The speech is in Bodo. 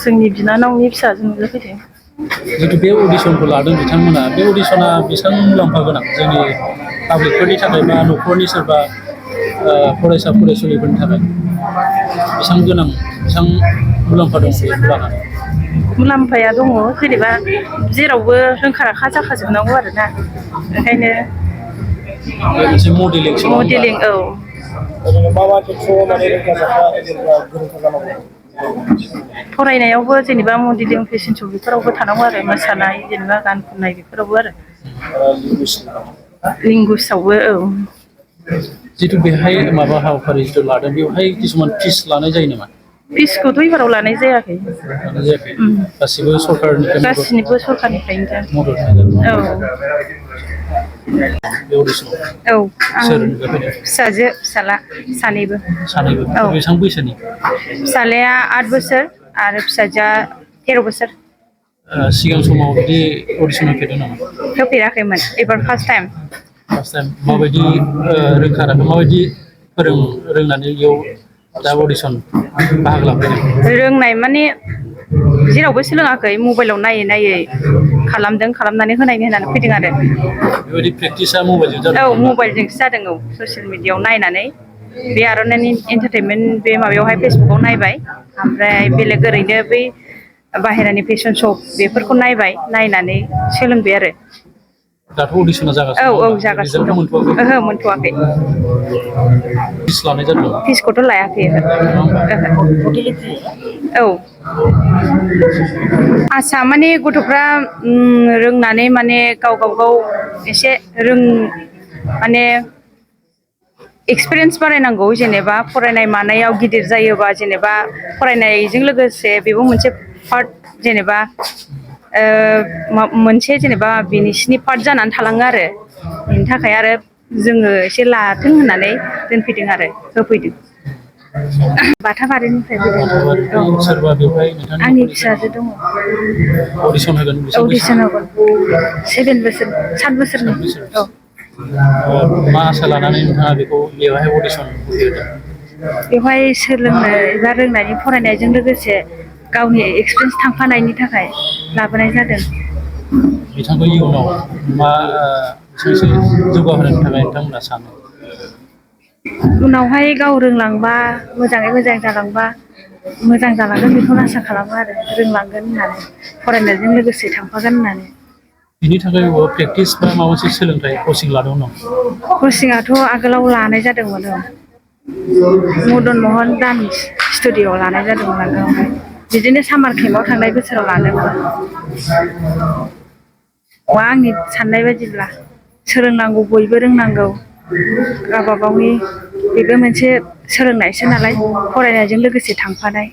जोंनि बिनानावनि फिसाजोंनो फैदों। जितु बे अडिसनखौ लादों बिथांमोना बे अडिसना बेसेबां मुलाम्फा गोनां जोंनि पाब्लिकफोरनि थाखाय बा न'खरनि सोरबा फरायसा फरायसुलिफोरनि थाखाय बेसेबां गोनां बेसेबां मुलाम्फा दं बेखौ लानानै मुलाम्फाया दङ जेनेबा जेरावबो रोंखा राखा जाखाजोबनांगौ आरोना ओंखायनो बे मोनसे मडेलिंसो नङा होमबा मडेलिं औ ओरैनो मा खेथ्रआव माने रोंखा राखा जेनेबा गोरोंखा जानांगौ फरायनायावबो जेनेबा मडेलिं फेशन श' बेफोरावबो थानांगौ आरो मोसानाय जेनेबा गान खननाय बेफोरावबो आरो लेंगुवेजावबो औ जितु बेहाय माबा हाबाफारि जिथु लादों बेवहाय किसुमान फिस लानाय जायो नामा? फिसखौथ' एबाराव लानाय जायाखै लानाय जायाखै गासिबो सरकारनिफ्राय गासिनिबो सरखारनिफ्रायनो मदद होनाय औ बे अडिसनाव औ सोर आं नुजाफैदों फिसाजो फिसाला सानैबो सानैबो औ बेसेबां बैसोनि फिसालाया 8 बोसोर आरो फिसाजोआ 13 बोसोर सिगां समाव बिदि अडिसन होफेरदों नामा? होफेराखैमोन एबार फार्स्ट टाइम फार्स्ट टाइम माबायदि रोंखा राखा माबायदि रोंनानै बेयाव दा अडिसन बाहागो लाफैदों रोंनाय माने जेरावबो सोलोङाखै मबाइलाव नायै नायै खालामनानै होनायनि होननानै फैदों आरो बेबायदि प्रेक्टिसा मबाइलजों जादों औ नामा? मबाइलजोंसो जादों औ ससियेल मिडियाआव नायनानै बे आर'नाइनि एन्टारटेनमेन्ट बे माबायावहाय फेसबुकाव नायबाय ओमफ्राय बेलेग ओरैनो बै बाहेरानि फेशन श' बेफोरखौ नायबाय नायनानै सोलोंबाय आरो दाथ' अडिसना औ जागासिनो औ नङा होमबा जागासिनो रिजाल्टथ' दं मोनथ'वाखै ओहो मोनथ'वाखै फिस लानाय जादों फिसखौथ' लायाखै नङा होमबा? ओहो औ आसा माने गथ'फ्रा रोंनानै माने गाव एसे माने एक्सपिरियेन्स बारायनांगौ जेनेबा फरायनाय मानायाव गिदिर जायोबा जेनेबा फरायनायजों लोगोसे बेबो मोनसे पार्ट जेनेबा मोनसे जेनेबा बिसिनि पार्ट जानानै थालाङो आरो बेनि थाखाय आरो जोङो एसे लाथों होननानै दोनफैदों आरो होफैदों बाथाबारिनिफ्राय फैदों बाथाबारिनि सोरबा बेवहाय औ नोंथांनि आंनि न'खरनिफ्राय फिसाजो दङ अडिसन होगोन बेसेबां अडिसन बैसोनि होगोन 7 बोसोर 7 बोसोरनि औ मा आसा लानानै नोंथाङा बेखौ बेवहाय अडिसन होदों बेवहाय सोलोंनो एबा रोंनायनि फरायनायजों लोगोसे गावनि एक्सपिरियेन्स थांफानायनि थाखाय लाबोनाय जादों बिथांखौ इयुनाव मा जौगाहोनो थाखाय नोंथांमोना सानो उनावहाय गाव रोंलांबा मोजाङै मोजां जालांबा मोजां जालांगोन बेखौनो आसा खालामो आरो रोंलांगोन होननानै फरायनायजों लोगोसे थांफागोन होननानै बिनि थाखाय प्रेक्टिस बा माबा मोनसे सोलोंथाइ कचिं लादोंमोन नामा? कचिंआथ' आगोलाव लानाय जादोंमोन मदन महन डान्स स्टुडिअ'आव लानाय जादोंमोन आगोलावहाय बिदिनो सामार केम्पआव थांनाय बोसोराव लादोंमोन आंनि साननाय बायदिब्ला सोलोंनांगौ बयबो रोंनांगौ गावबा गावनि बेबो मोनसे सोलोंनायसो नालाय फरायनायजों लोगोसे थांफानाय